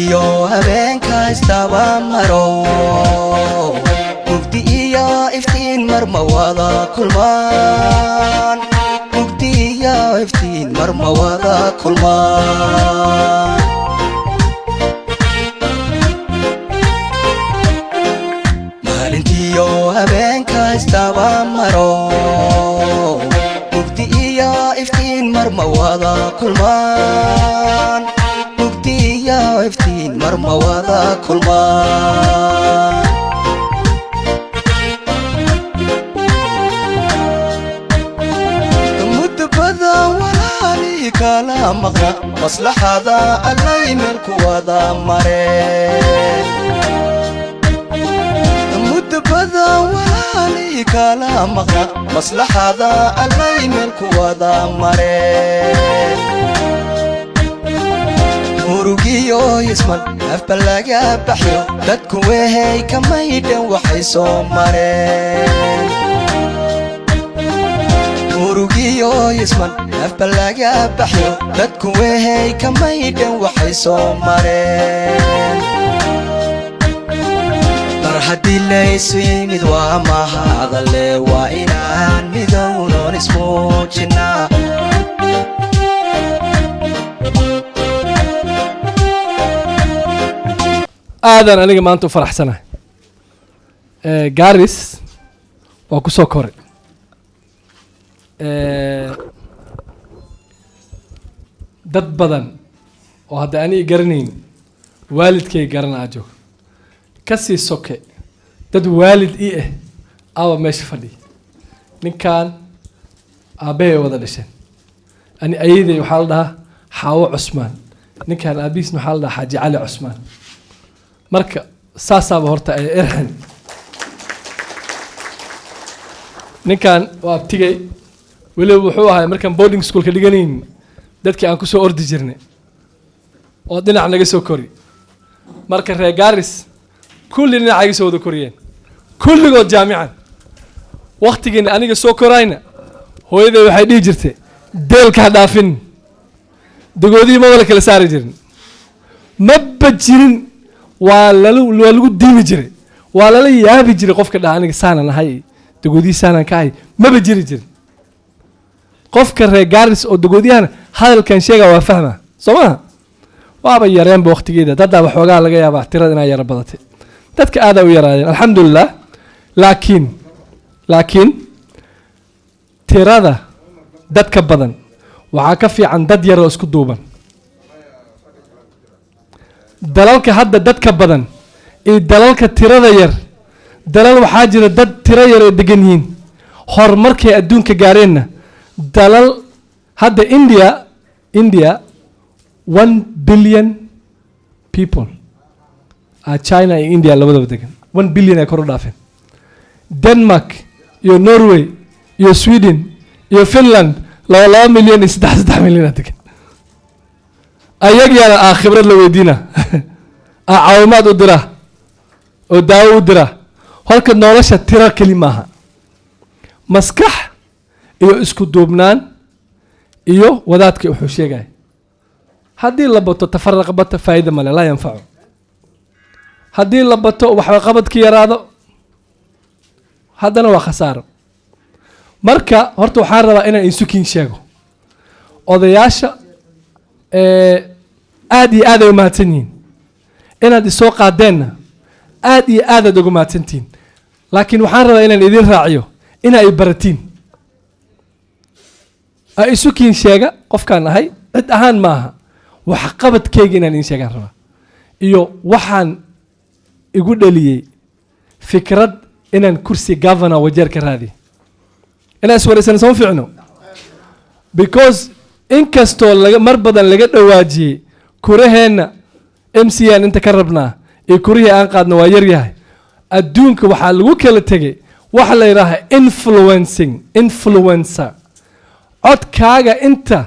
Maalintiyo habeenka istaba maro, mugdi iyo iftiin mar ma wada kulmaan. Mugdi iyo iftiin mar ma wada kulmaan. Maalintiyo habeenka istaba maro, mugdi iyo iftiin mar ma wada kulmaan. Mugdi iyo iftiin mar ma wada kulmaan. Mudbada walaali kala maqna, maslaxada allay meel ku wada mareen. Mudbada walaali kala maqna, maslaxada allay meel ku wada mareen. Murugiyo ismal afba laga baxyo, dadku wehey kamaydhan waxay soo mareen. Murugiyo ismal afba laga baxyo, dadku wehey kamaydhan waxay soo mareen. Mar haddii laysu yimid waa mahadale, waa inaan midownoon ismuujinaa. Aadaan aniga maanta u faraxsanahay. Garis waa ku soo koray. Dad badan oo hadda ani garanayn waalidkay garanaa joogo, ka sii soke dad waalid ii ah aaba meesha fadhiya. Ninkan aabbahay ay wada dhasheen. Ani ayaday waxaa la dhahaa Xaawo Cusmaan, ninkan aabihiisna waxaa la dhahaa Xaaji Cali Cusmaan. Marka saasaaba horta ay erxan. Ninkan waa abtigay. Weliba wuxuu ahay markaan boarding schoolka dhiganayn dadkii aan kusoo ordi jirnay oo dhinac naga soo kori. Marka reer Garis kulli dhinaca iga soo wada koriyeen, kulligood jaamican. Waktigiina aniga soo korayna hooyaday waxay dhihi jirtay, "Deelka ha dhaafin." Dagoodihii maba la kala saari jirin, maba jirin. Waa lagu diimi jiray, waa lala yaabi jiray qofka dhaha, "Aniga saanan ahay, dagoodihii saanan ka ahay." Maba jiri jirin. Qofka reer Garis oo dagoodiyahana hadalkan sheega waa fahma, soo maha? Waaba yareenba waqtigeeda. Daddaa waxoogaa laga yaabaa tirada inaa yara badatay, dadka aadaa u yaraadeen, alxamdulilah. Laakiin tirada dadka badan waxaa ka fiican dad yaroo isku duuban. Dalalka hadda dadka badan iyo dalalka tirada yar, dalal waxaa jira dad tiro yar ay degan yihiin, horumarkay adduunka gaareenna. Dalal hadda India 1 billion people ah, China iyo India labadaba degan, 1 billion ay kor u dhaafeen. Denmark iyo Norway iyo Sweden iyo Finland 2 2 milyan iyo 3 3 milyan aa degan. Ayagyaana ah khibrad la weydiina, ah caawimaad u dira oo daawo u dira. Horka nolosha tiro keli maaha, maskax iyo isku duubnaan iyo wadaadka wuxuu sheegaya. Haddii la bato, tafaraqa bata, faa'iida male, laa yanfacu. Haddii la bato, waxba qabadka yaraado, haddana waa khasaaro. Marka horta waxaan rabaa inaan insukin sheego odayaasha aad iyo aad ay umahadsan yihiin inaad isoo qaadeenna, aad iyo aad aad uga mahadsantihiin. Laakiin waxaan rabaa inaan idin raaciyo ina ay baratiin, a isukiin sheega qofkaan ahay. Cid ahaan maaha, waxqabadkeyga inaan idin sheegaan rabaa iyo waxaan igu dhaliyey fikrad inaan kursi governor Wajeer ka raadiyo. Inaan iswaraysan sama fiicno, because inkastoo laga mar badan laga dhawaajiyey kuraheenna MCA aan inta ka rabnaa iyo kurihii aan qaadno waa yaryahay. Adduunka waxaa lagu kala tegay waxa la yidhaaha influencing, influencer. Codkaaga inta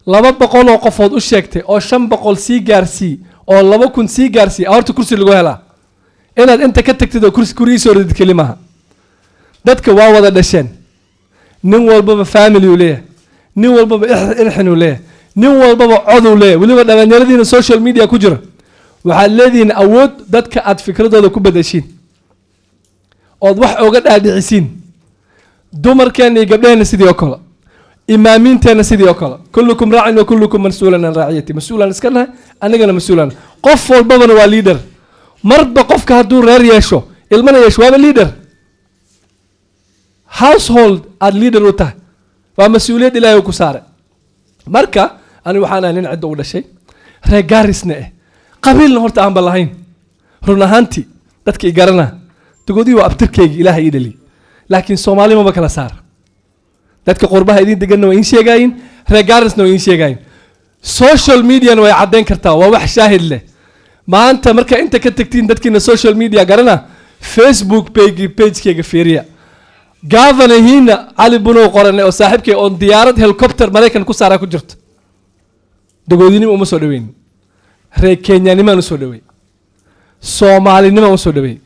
200 oo qofood u sheegtay oo 500 sii gaarsii oo 2000 sii gaarsii, horta kursi lagu helaa. Inaad inta ka tagtid oo kursi kurihiisa ordid keli maaha. Dadka waa wada dhasheen, nin walbaba family uu leeyahay, nin walbaba irxin uu leeyahay, nin walbaba cod uu leeyahay. Weliba dhalinyaradiina social media ku jira. Waxaad leedihiin awood dadka aad fikradooda ku bedeshiin ood wax oga dhaadhicisiin. Dumarkeenna iyo gabdhaheenna sidii oo kale, imaamiinteenna sidii oo kale. كلكم راع وكلكم مسؤول عن رعيته. Mas-uulaan iska nahay annagana, mas-uulaan. Qof walbabana waa leader. Marba qofka hadduu reer yeesho, ilmana yeesho, waaba leader. Household aad leader u tahay, waa mas-uuliyad Ilaahay uu ku saaray. Marka anigu waxaan ahay nin cidda u dhashay, reer Gaarisna eh, qabiilna horta aanba lahayn. Run ahaantii dadka i garana, Dagoodii waa abtirkayga, Ilaahay ii dhaliyay, laakiin Soomaali maba kala saara. Dadka qurbaha idin deganna waa iin sheegaayin, reer Gaarisna waa iin sheegaayin, social mediana way caddayn kartaa, waa wax shaahid leh. Maanta marka inta ka tagtiin, dadkiina social media garana, Facebook page pagekayga fiiriya. Governor-hiina Cali Bunow qoranay oo saaxiibkay oon diyaarad helicopter Maraykan ku saaraa ku jirto. Dagoodinimo uma soo dhaweyn, reer Kenyanimaan usoo dhaweey, Soomaalinimaan usoo dhaweey,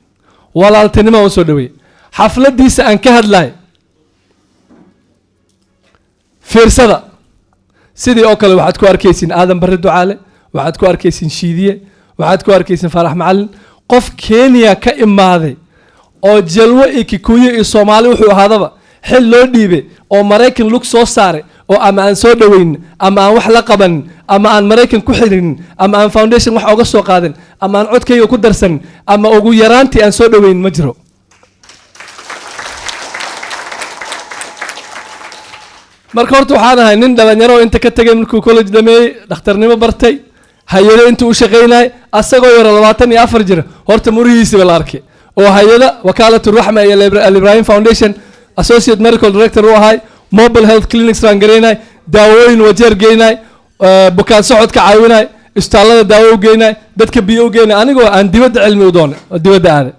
walaaltinimaan usoo dhaweey. Xafladiisa aan ka hadlay fiirsada. Sidii oo kale waxaad ku arkaysiin Aadan Barre Ducaale, waxaad ku arkaysiin Shiidiye, waxaad ku arkaysiin Faarax Macalin. Qof Kenya ka imaaday oo Jalwo iyo Kikuyo iyo Soomaali wuxuu ahaadaba xil loo dhiibay oo Maraykan lug soo saaray oo ama aan soo dhaweynin, ama aan wax la qabanin, ama aan Maraykan ku xirinin, ama aan foundation wax oga soo qaadin, ama aan codkayga ku darsanin, ama ugu yaraantii aan soo dhaweynin, ma jiro. Marka horta waxaan ahay nin dhalinyaro inta ka tegay, markuu college dhameeyey, dhakhtarnimo bartay, hay-ado intuu u shaqaynayay asagoo yaro 24 jira. Horta murihiisiba la arkay oo hay-ada Wakaalat Raxma iyo Al Ibrahim Foundation associate medical director u ahay, mobile health clinics baan garaynay, daawooyin Wajeer geynay, bukaan socodka caawinay, isbitaallada daawo u geynay, dadka biyo u geynay, anigoo aan dibadda cilmi u doonay oo dibadda aaday.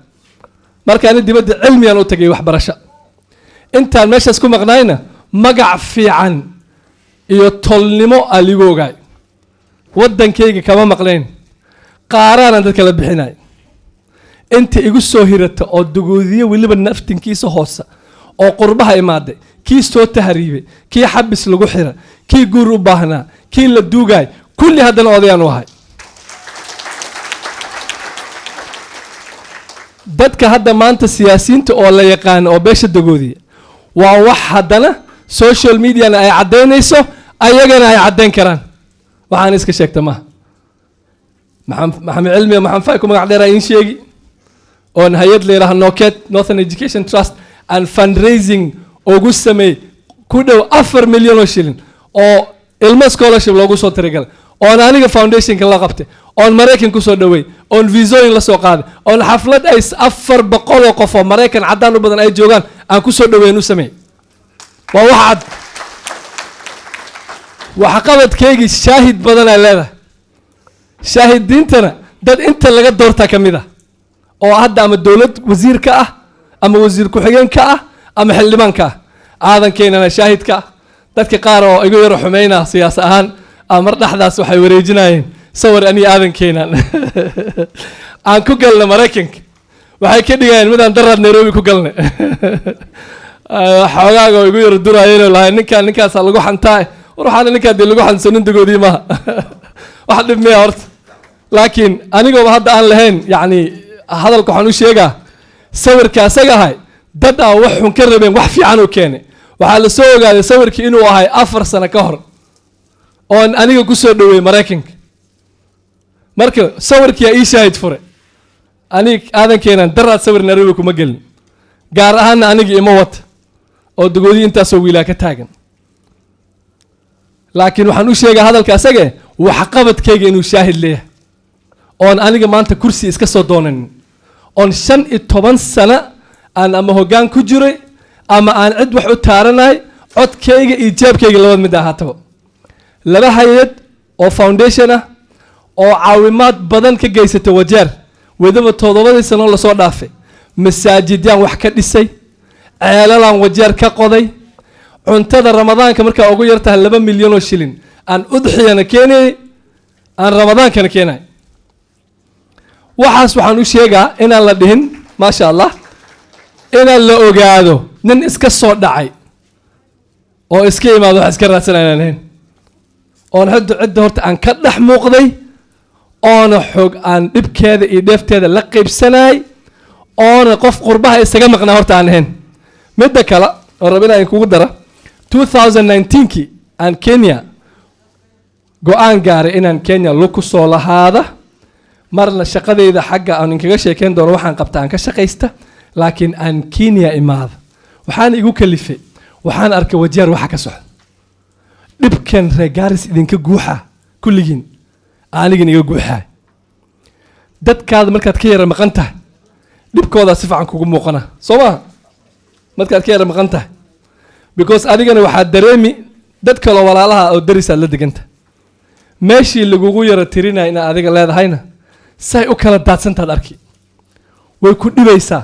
Marka ani dibadda cilmigaan u tagay, waxbarasho. Intaan meeshaas ku maqnaayna magac fiican iyo tolnimo aa liigu ogaay. Waddankayga kama maqnayn, qaaraanaan dadka la bixinay. Inta igu soo hirata oo Dagoodiye, weliba naftinkiisa hoose oo qurbaha imaaday, kii soo tahriibay, kii xabis lagu xira, kii guur u baahnaa, kii la duugaay, kulli haddana odayaan u ahay. Dadka hadda maanta siyaasiyiinta oo la yaqaano oo beesha Dagoodiya waa wax haddana social mediana ay caddaynayso, ayagana ay caddayn karaan. Waxaan iska sheegta maaha. Maxamed Cilmiga Maxamed Fay ku magac dheeraa iin sheegi oon hay-ad la yidhaha Noket, Northern Education Trust, and fundraising ugu sameey ku dhow 4 milyan oo shilin oo ilmo scholarship loogu soo tirigalay, oon aniga foundationka la qabtay, oon Maraykan kusoo dhawey, oon viisooyin la soo qaaday, oon xaflad ay 400 oo qof oo Maraykan caddaan u badan ay joogaan aan kusoo dhaweyn u sameey. Waa wax cad. Waxqabadkeygii shaahid badan ay leedahay. Shaahidiintana dad inta laga doortaa ka mid ah oo hadda ama dowlad wasiir ka ah, ama wasiir ku-xigeen ka ah, ama xildhibaan ka ah. Aadankeenana shaahidka ah. Dadka qaar oo igu yaro xumeyna siyaas ahaan ama mar dhexdaas waxay wareejinayeen sawir aniga Aadankeenan aan ku galna Maraykanka, waxay ka dhigayeen midaan daraad Nairobi ku galnay. Xoogaaga oo igu yaro duraayeen lahay, ninkaan ninkaasaa lagu xantaa. War waxaana ninkaa dee lagu xansanin, Dagoodii maaha, wax dhib miya horta? Laakiin anigooba hadda aan lahayn, yacni hadalka waxaan u sheegaa, sawirka asaga ahay dad aan wax xun ka rabeen, wax fiican uu keenay. Waxaa la soo ogaaday sawirkii inuu ahay 4 sano ka hor oon aniga ku soo dhaweeyey Maraykanka. Marka sawirkii aa ii shaahid fure. Anig Aadankeenan daraad sawir Nairobi kuma gelin, gaar ahaana aniga ima wata oo Dagoodii intaasoo wiilaa ka taagan. Laakiin waxaan u sheegaa hadalka asage waxqabadkayga inuu shaahid leeyahay, oon aniga maanta kursi iska soo doonanin, oon 15 sano aan ama hoggaan ku jiray ama aan cid wax u taaranahay, codkayga iyo jeebkayga labad mid ahaataba. Laba hay-ad oo foundation ah oo caawimaad badan ka geysata Wajeer weliba 7dii sano lasoo dhaafay, masaajidyaan wax ka dhisay, ceelalaan Wajeer ka qoday, cuntada Ramadaanka markaa ugu yartahay 2 milyan oo shilin aan udxiyana keenayay, aan Ramadaankana keenay. Waxaas waxaan u sheegaa inaan la dhihin, maasha Allah, inaan la ogaado nin iska soo dhacay oo iska imaado wax iska raadsan inaan ahayn, oon cidda horta aan ka dhex muuqday. Oona xoog aan dhibkeeda iyo dheefteeda la qaybsanay, oona qof qurbaha isaga maqnaa horta aan ahayn. Midda kale oo rab inaan kugu dara, 2019kii aan Kenya go-aan gaaray inaan Kenya lug ku soo lahaada. Marna shaqadayda xagga aan inkaga sheekeyn doono, waxaan qabta aan ka shaqaysta, laakiin aan Kenya imaada waxaan igu kalifay, waxaan arkay Wajeer waxa ka socda, dhibkan reer Gaaris idinka guuxa kulligiin, anigin iga guuxaay. Dadkaada markaad ka yara maqan tahay, dhibkoodaa si fiican kugu muuqana, soo maha? Markaad ka yara maqan tahay, because adigana waxaad dareemi dad kaloo walaalaha oo darisaad la deganta, meeshii lagugu yara tirinaya inaad adiga leedahayna say u kala daadsantaad arki, way ku dhibaysaa.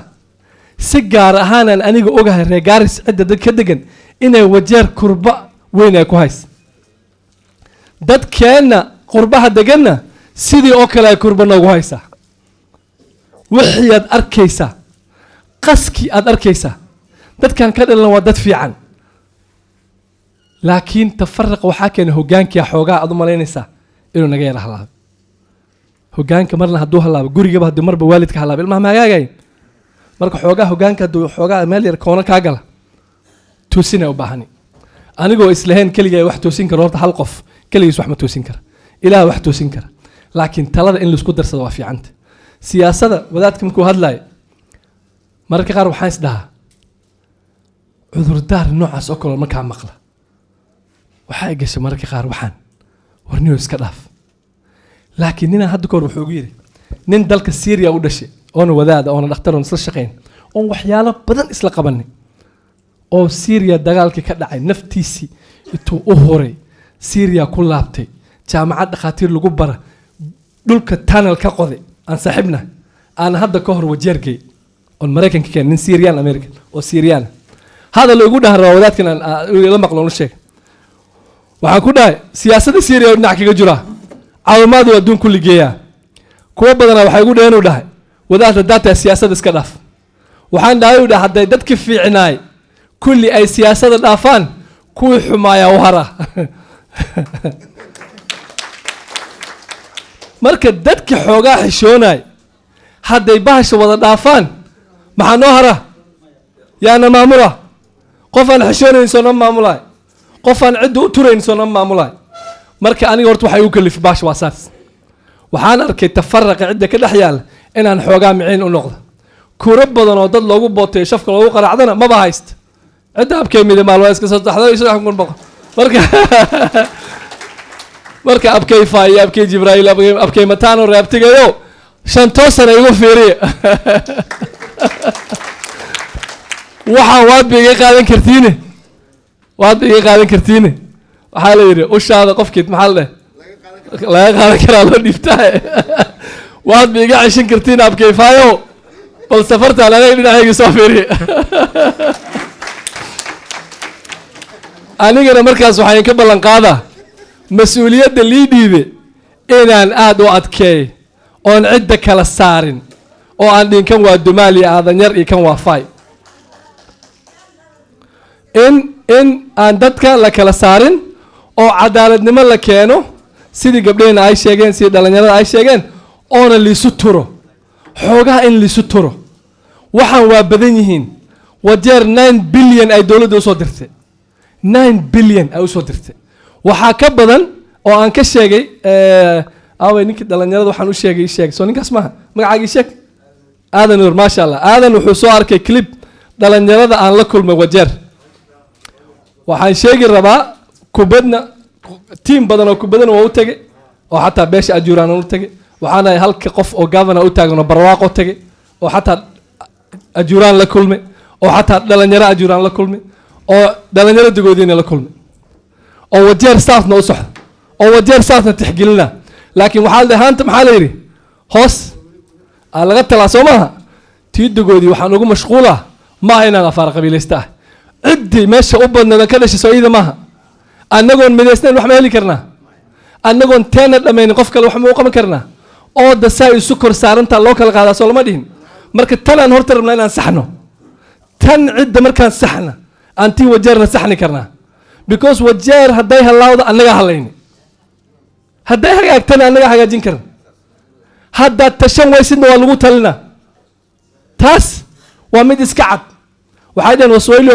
Si gaar ahaanaan aniga ogahay reer Gaaris cidda dad ka degan inay Wajeer kurba weyn ay ku hays, dadkeenna qurbaha deganna sidii oo kale ay kurba noogu haysaa. Wixii aad arkaysaa, qaskii aad arkaysaa, dadkan ka dhalan waa dad fiican, laakiin tafaraqa waxaa keenay hoggaankia. Xoogaa aad u malaynaysaa inuu naga yara halaabo hoggaanka. Marna hadduu halaabo gurigaba, haddii marba waalidka halaabo, ilmaha ma hagaagayn. Marka xoogaa hoggaanka hadduu xoogaa meel yar koona kaa gala, toosina u baahani. Anigoo islahayn keligaa wax toosin karo, horta hal qof keligiis wax ma toosin kara, Ilaah wax toosin kara, laakiin talada in laisku darsado waa fiicanta. Siyaasada wadaadka markuu hadlayo, mararka qaar waxaan isdhahaa cudurdaar noocaas oo kaleo markaa maqla waxaa gashay mararka qaar waxaan warniyo iska dhaaf. Laakiin ninaan hadda kahor wuxuu ugu yidhi, nin dalka Syria u dhashay, oona wadaada, oona dhakhtar, oon isla shaqayn, oon waxyaalo badan isla qabanay, oo Syria dagaalkii ka dhacay naftiisii intuu u huray Syria ku laabtay, jaamacad dhakhaatiir lagu bara, dhulka tunnel ka qoday, aan saaxiibna aan hadda ka hor Wajeergey oon Maraykanka keen, nin Syrian American oo Syrian hadal igu dhahan rabaa wadaadkan aan la maqlo u sheeg. Waxaan ku dhahay siyaasadda Syria oo dhinac kaga jira, caawimaadu adduun kulli geeyaa, kuwo badanaa waxay igu dhaheen, uu dhahay, wadaad haddaa tahay siyaasadda iska dhaaf. Waxaan dhahay, uu dhahay, hadday dadki fiicnaay kulli ay siyaasadda dhaafaan, kuwii xumaayaa u hara. Marka dadki xoogaa xishoonay hadday bahasha wada dhaafaan, maxaa noo hara? Yaana maamula? Qof aan xishoonayn soo nama maamulaay, qof aan cidda u turayn soo nama maamulaay. Marka aniga horta waxay igu kalif bahasha waa saas. Waxaan arkay tafaraqa cidda ka dhex yaalla inaan xoogaa miciin u noqdo. Kuro badan oo dad loogu booteeyo, shafka loogu qaraacdana maba haysta. Cidda abkay mide maal waa iska soo saxda 3,100. Marka abkay Faayo, abkay Jibraa'iil, abkay Mataano, reabtigayo shantoo sana igu fiiriya, waxaan waad ba iga qaadan kartiine, waad ba iga qaadan kartiine. Waxaa la yidhi ushaada qofkiid maxaa la dheh laga qaadan karaa loo dhiibtaa, waad ba iga ceshan kartiin abkay Faayo, bal safartaan anaga dhinacayga soo fiiriya. Anigana markaas waxaan ka ballan qaadaa mas-uuliyadda lii dhiibe inaan aada u adkeey, oon cidda kala saarin, oo aan dhihin kan waa dumaal iyo aadanyar iyo kan waa fay, in aan dadka la kala saarin oo cadaaladnimo la keeno, sidii gabdhehena ay sheegeen, sidii dhalinyarada ay sheegeen, oona liisu turo, xoogaha in liisu turo. Waxaan waa badan yihiin. Wajeer 9 billion ay dowladda usoo dirtay, 9 billion ay usoo dirtay, waxaa ka badan oo aan ka sheegay aaway ninkii dhalinyarada waxaan u sheegay, ii sheegay soo ninkaas maaha, magacaagii sheeg. Aadan Nuur, maasha Allah. Aadan wuxuu soo arkay clip dhalinyarada aan la kulmay Wajeer. Waxaan sheegi rabaa kubadna tiim badan oo kubadana waa u tegay, oo xataa beesha ajuuraan u tegay. Waxaan ahay halka qof oo governor u taagan oo Barwaaqo tegay, oo xataa ajuuraan la kulmay, oo xataa dhalinyaro ajuuraan la kulmay, oo dhalinyaro Dagoodiina la kulmay, oo Wajeer Southna u socda, oo Wajeer Southna tixgelina. Laakiin waxaa la haanta maxaa la yidhi, hoos aa laga talaa, soo maaha? Tii Dagoodii waxaan ugu mashquulaa maaha inaan afaar qabiilaysta ah. Ciddii meesha u badneed ka dhashay soo iida maaha. Annagoon midaysnayn wax ma heli karnaa? Annagoon teena dhammaynin qof kale wax ma u qaban karnaa? Oo da saa isu kor saarantaa loo kala qaadaa, soo lama dhihin? Marka tanaan horta rabnaa inaan saxno, tan cidda markaan saxna aan tii Wajeerna saxni karnaa, because Wajeer hadday halaawda annagaa halayni, hadday hagaagtana annagaa hagaajin karna. Haddaad tashan waysidna, waa lagu talina. Taas waa mid iska cad. Waxay dhaheen Waswahili.